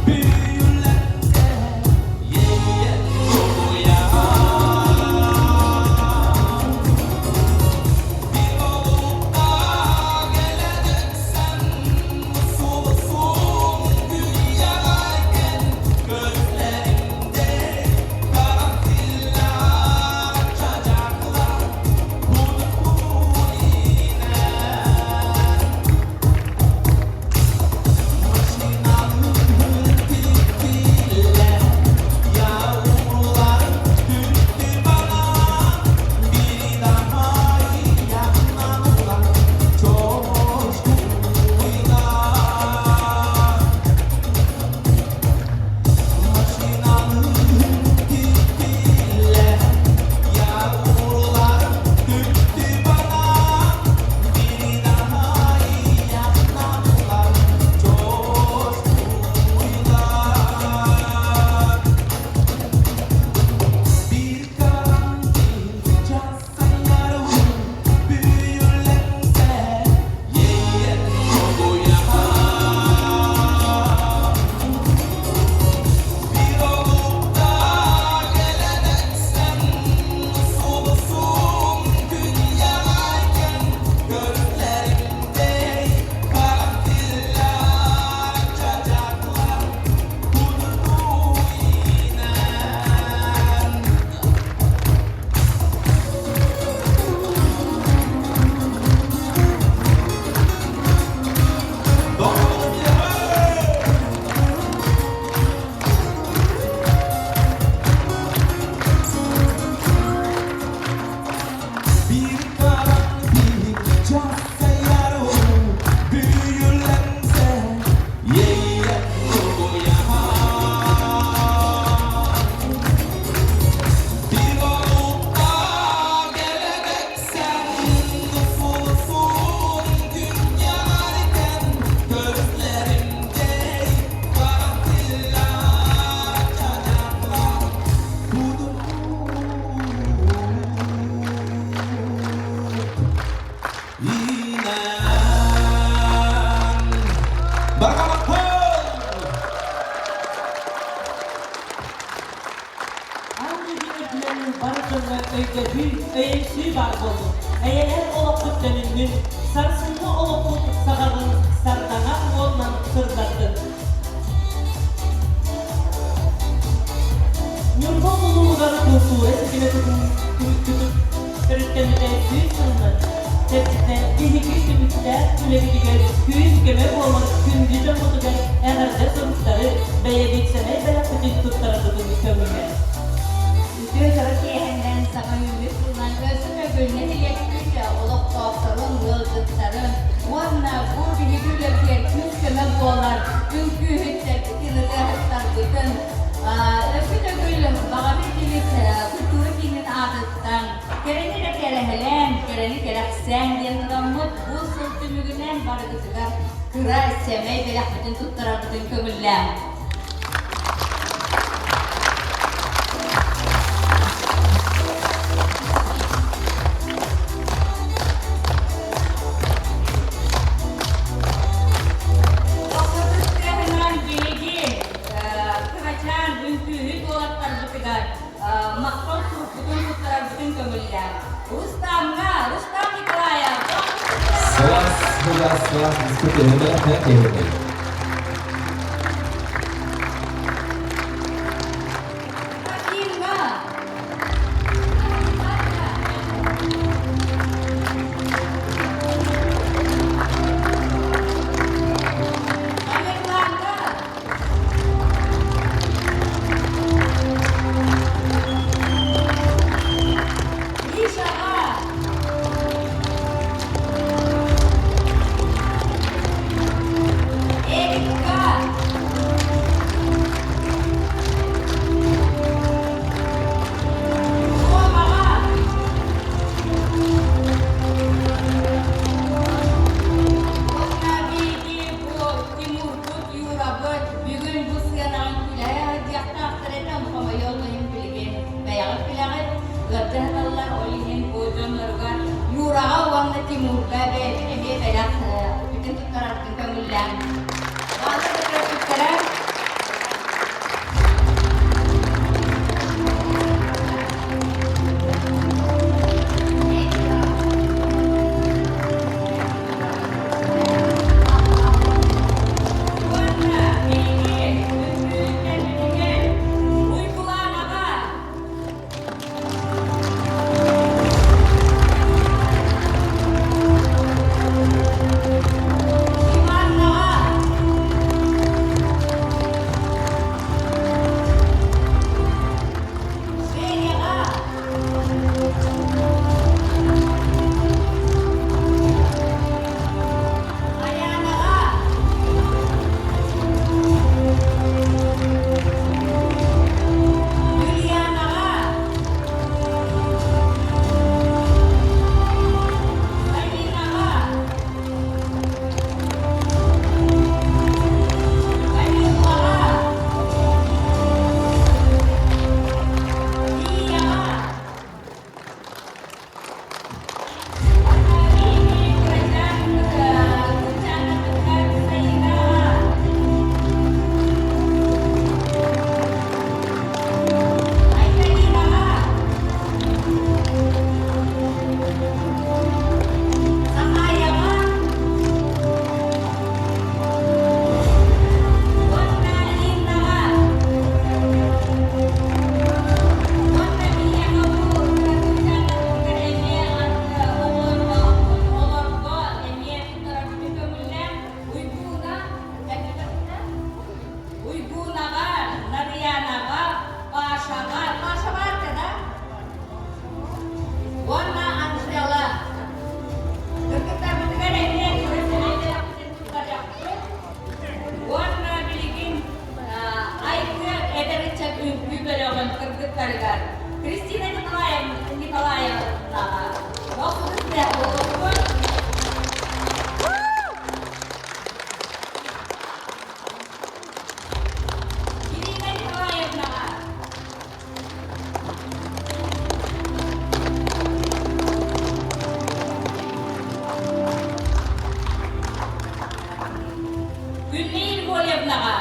büyülense ye ye ya. Bir olup da geleceksen Solusun gül yanarken Gözlerimde karanfiller açacaklar Hudut iner Maşinalı hırtiller Yavrular dürttü bana Bir daha yanmadılar Coşkuyla Maşinalı hırtiller Yavrular dürttü bana Bir daha yanmadılar Coşkuyla Bir karanfil çalsa yarım büyülense ye ye Bir olup da geleceksen solusun gün yanarken gözlerimde karanfiller açacaklar Hududu iner. Bir karanfil çalsa yarım büyülense ye ye Bir olup da geleceksen Solusun gün yanarken Gözlerimde karanfiller açacaklar Hudut iner Барҕа Аан дойду үрдүнэн бар дьоҥҥо өйдөбүл, өйөмсүү баар буоллун. Эйэлээх олохпут төнүннүн, сарсыҥҥы олохпут саҕаҕын сардаҥа уонна сырдаттын. Ньурба улууһугар култуура ситимэ төрүттэммитэ 100 сылынан чэрчитинэн биһиги түмүктээх үлэбитигэр күүс-көмө буолар күндү дьоммутугар эҕэрдэ суруктары бэйэбит сэмэй бэлэхпитин туттарарбытын көҥүлэ. Үтүө дьоро киэһэннэн саҥа үүммүт сылынан өссө төгүл нэһилиэкпит олохтоохторун, ыалдьыттарын уонна бу биһиги үлэбитигэр күүс-көмө буолар үҥкүүһүттэрбитин, ырыаһыттарбытын өссө төгүл баҕабыт киһит культура киинин аатыттан кэрэни эрэ кэрэһэлээн, кэрэни кэрэхсээн диэн ыламмыт бу сыл түмүгүнэн барыгытыгар кыра сэмэй бэлэхпитин туттарарбытын көҥүллээҥ. Сылаас дискотека. Трофимҥа! Тамерланга! Мишаҕа! Эрикка! Ромаҕа! Уонна биһиги бу Тимурбут, Юрабыт бүгүн бу сыанаҕын күлэһэ сылдьыахтаахтар этэ, хомойуох иһин билигин бэйэҕит билэҕит, ыалдьа сыталлар, ол иһин бу дьонноругар Юраҕа уонна Тимурга бэйэбит эмиэ бэлэх бүтүн туттарарбытын көҥүллээн. Бааллар да төрөппүттэрэ. Уонна биһиги үҥкүүттэрбитигэр Уйгулаанаҕа Иваннаҕа Женяҕа Аянаҕа Юлианаҕа Алинаҕа Камиллаҕа Лияҕа Уонна биһиэхэ бу кырачааннарбытыгар эмиэ оҕолорго эмиэ туттарарбытын көҥүллээн Уйгууна Уйгуунаҕа, Нарыйаанаҕа, Пашаҕа, Паша баарка да? Уонна Анжела. Кыргыттарбытыгар эмиэ күрэстэһиилээхпитин туттарыахпыт. Уонна билигин Айгы эдэр ыччат үҥкүү бөлөҕүн кыргыттарыгар Кристина Николаевнаҕа Бохсудус буолуохпут. Ирина Николаевнаҕа Күннэй Егорьевнаҕа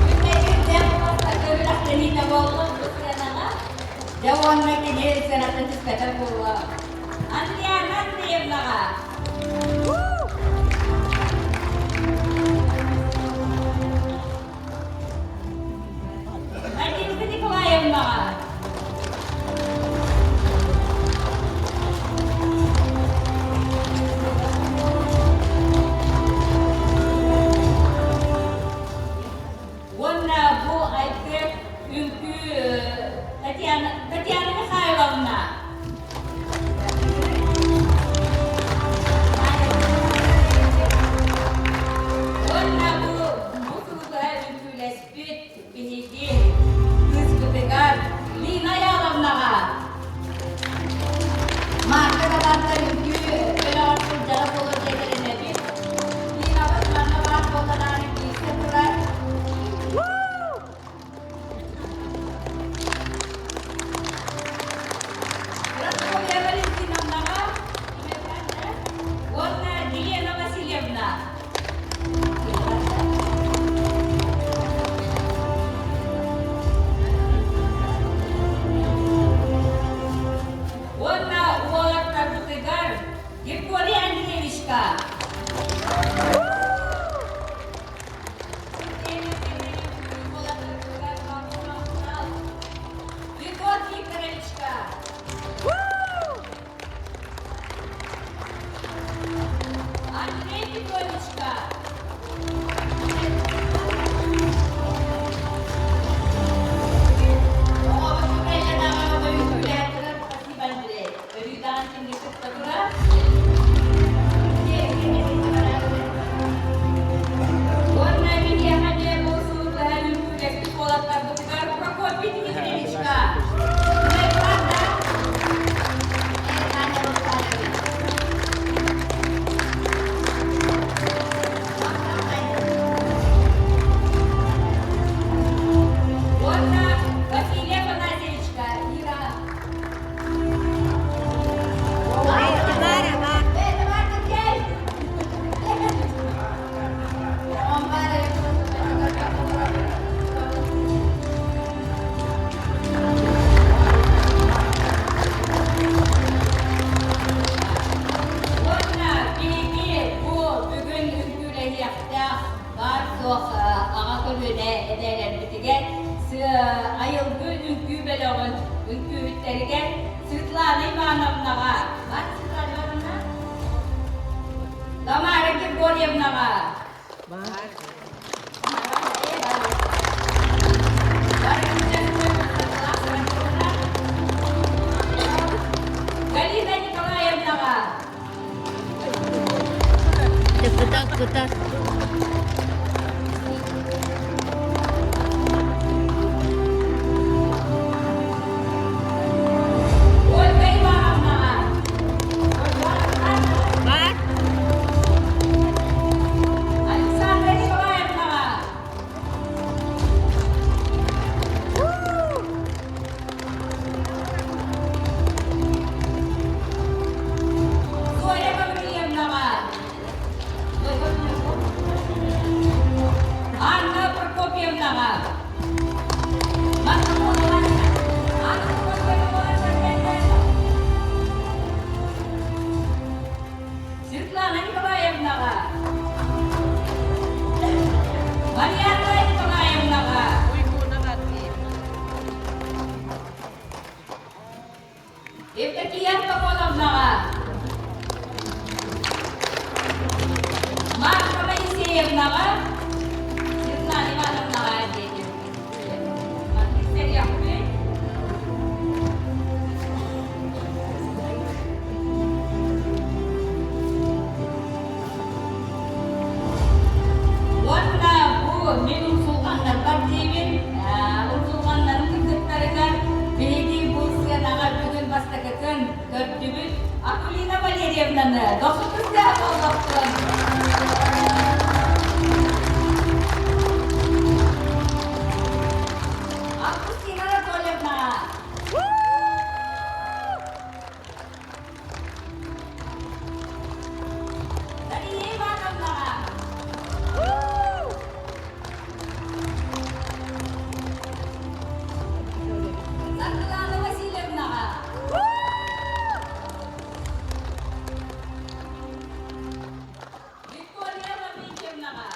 Күннэй кирдээх бастакы үрэхтэнии. Дмитриевичка. Егор Викторовичка. Андрей Петровичка. Спасибо, Андрей. Өрүүдаан кимге кытта турар. Уонна биһиэхэ эмиэ бу сылы быһа үҥкүүлэспит уолаттарбытыгар Прокопий Дмитриевичка. Уонна Василий Афанасьевичка Ира. Уонна биһиги бу бүгүн үҥкүүлэһиэхтээх баар-суох аҕа көлүөнэ эдээлэрбитигэр айылгы үҥкүү бөлөҕүн үҥкүүһүттэригэр Светлана Ивановнаҕа, Светлана Ивановна, Тамара Григорьевнаҕа, Галина Николаевнаҕа, Кытат, кытат. Ольга Ивановнаҕа, Бар. Александра Николаевнаҕа, Зоя Гаврильевнаҕа, Анна Прокопьевнаҕа, Анна Прокопьевна, Светлана Николаевнаҕа, Марьяна Николаевнаҕа, Евдокия Антоновнаҕа, Марфа Моисеевнаҕа, Светлана Ивановнаҕа диэтим. Маннык сэргэхпит. Уонна бу мин умсулҕаннарбар диибин, умсулҕаннарым кыргыттарыгар биһиги бу сыанаҕа бүгүн бастакытын көрдүбүт Акулина Валерьевнаны дохсутун буоллахпын. Августина Анатольевна. Дария Ивановна. Саргылана Васильевнаҕа. Виктория Лаврентьевнаҕа.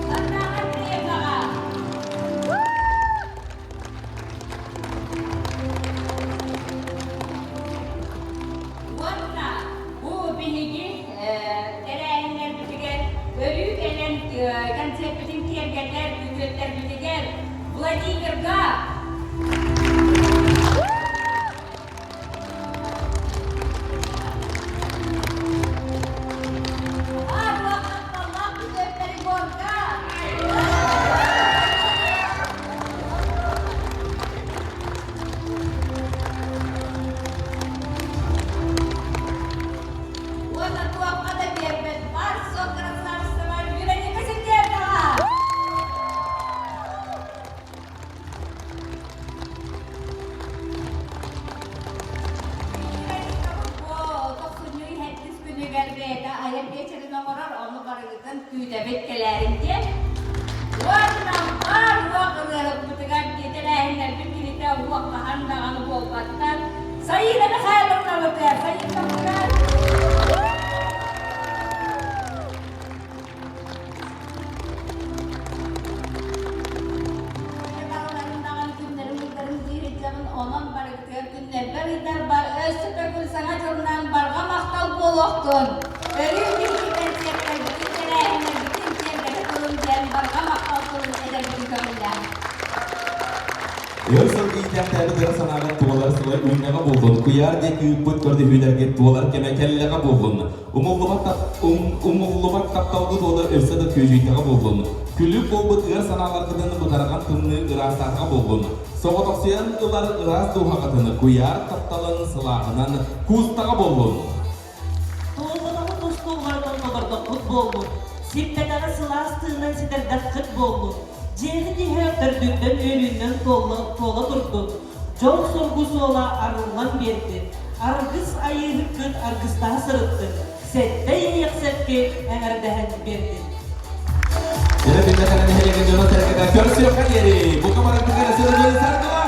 Сардаана Андреевнаҕа. Уонна бу биһиги тэрээһиннэрбитигэр өрүү кэлэн концерпитин киэргэтэр күтүөттэрбитигэр Владимирга Уонна туохха да биэрбэт бар-суох красавицалар Вероника Сергеевнаҕа! Тохсунньу иһэттис күнүгэр бэйэтэ айар биэчэрин оҥорор, ону барыгытын күүтэбит кэлээрин диэн. Уонна бар уох ырыаһыппытыгар тэрээһиннэрбит Онон барыгытыгар күннэрбэр ыйдарбар өссө төгүл саҥа дьылынан барҕа махтал буолуохтун. Өрүү биһиги кэнсиэртэрбитин, тэрээһиннэрбитин киэргэтэ турун диэн барҕа махтал тылын эдэрбин көҥүллээн. Өр сыл иитээхтээбит ыра санааҕын туолар сыла үүннэҕэ буоллун, куйаар диэки ыыппыт көрдөһүүлэргэ туолар кэмэ кэллэҕэ буоллун, умуллубат, умуллубат тапталгыт уота өссө да күөдьүйдэҕэ буоллун, күлүк буолбут ыар санааларгытын бытарҕан тымныы ыраастаатаҕа буоллун, соҕотохсуйан ылар ыраас дууһаҕытын куйаар тапталын сылааһынан куустаҕа буоллун. Туолбатаҕы тустуулларынан толордоххут буоллун, сиппэтэҕи сылаас тыынынан ситэрдэххит буоллун, дьиэҕит иһэ төрдүттэн үөрүүнэн туола турдун, дьол-соргу суола арыллан биэрдин, аргыс айыыһыккыт аргыстаһа сырыттын, сэттэ иэйэхсэкки эҥэрдэһэн биэрдин. Дьэ, биллэ кэлэн нэһилиэгин дьоно-сэргэтэ көрсүөххэ диэри! Бука барытыгар сырдык саргылан!